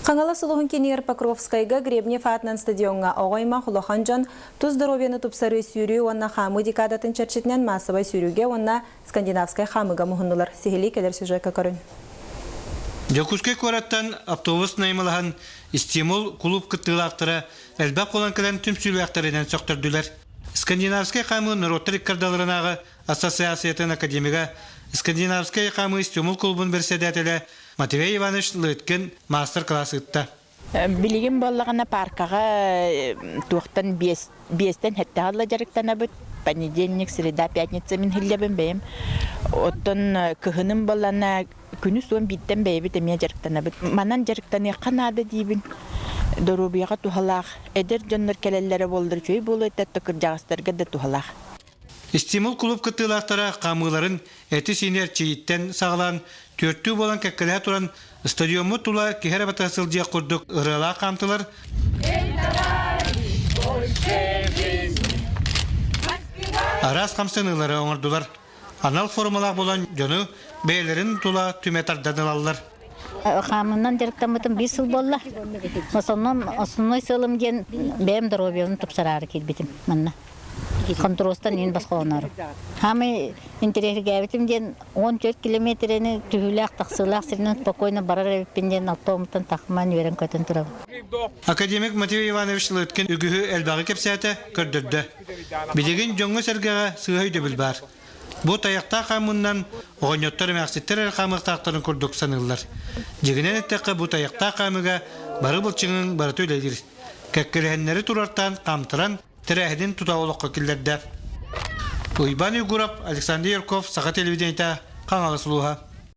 Хаҥалас улууһун киинигэр Покровскайга Гребнев аатынан стадиоҥҥа оҕо аймах улахан дьон тус доруобуйаны тупсарыы сүүрүү уонна хаамыы декадатын чэрчитинэн маассабай сүүрүүгэ уонна скандинавскай хаамыыга муһуннулар. Сиһилии кэлэр сюжекка көрүҥ. Дьокуускай куораттан автобус наймылаһан «Стимул» кулууп кыттыылаахтара элбэх буолан кэлэн түмсүүлээхтэринэн сөхтөрдүлэр. Скандинавскай хаамыы норуоттар иккардаларынааҕы ассоциациятын академига Скандинавскай хаамыы «Стимул» клубун бэрэссэдээтэлэ Матвей Иванович Лыткин маастар-кылаас ыытта. Билигин буоллаҕына пааркаҕа туохтан биэстэн сэттэ ыла дьарыктанабыт. Понедельник, среда, пятница мин иһиллэбин бэйэм. Оттон кыһыным буоллаҕына күнүс уон бииртэн бэйэбит эмиэ дьарыктанабыт. Манан дьарыктаныахха наада диибин. Доруобуйаҕа туһалаах. Эдэр дьоннор кэлэллэрэ буоллар үчүгэй буолуо этэ, кырдьаҕастарга да туһалаах. Стимул кулууп кыттыылаахтара хаамыыларын эти-сиини эрчийииттэн саҕалаан түөртүү буолан кэккэлэһэ туран стадиоммут тула киһи эрэ батыһа сылдьыах курдук ырыалаах хаамтылар. Араас хамсаныылары оҥордулар. Анал формалаах буолан дьону бэйэлэрин тула түмэ тардан ылаллар. Хаамынан дьарыктаммытым биир сыл буолла. Основном, основной сыалым диэн бэйэм доруобуйабын тупсараары киирбитим манна. Хонтуруостан иин босхолонору. Хаамай интэриэһиргээбитим диэн 14 километрени түһүүлээх-тахсыылаах сиринэн спокойно барар эбиппин диэн алтоомуттан тахмаан үөрэн-көтөн турабын. Академик Матвей Иванович Лыткин үгүһү элбэҕи кэпсээтэ, көрдөрдө. Билигин дьоҥҥо-сэргэҕэ сыыһа өйдөбүл баар. Бу тайахтаах хаамыыннан оҕонньоттор эмээхситтэр эрэ хаамыахтаахтарын курдук саныыллар. Дьиҥинэн эттэххэ, бу тайахтаах хаамыыга бары былчыҥын барыта үлэлиир. Кэккэлэһиннэри турартаан хаамтаран, тэрээһинин тута олоххо киллэрдэ. Уйбаан Егоров, Александр Ярков, Саха телевидениета, Хаҥалас улууһа.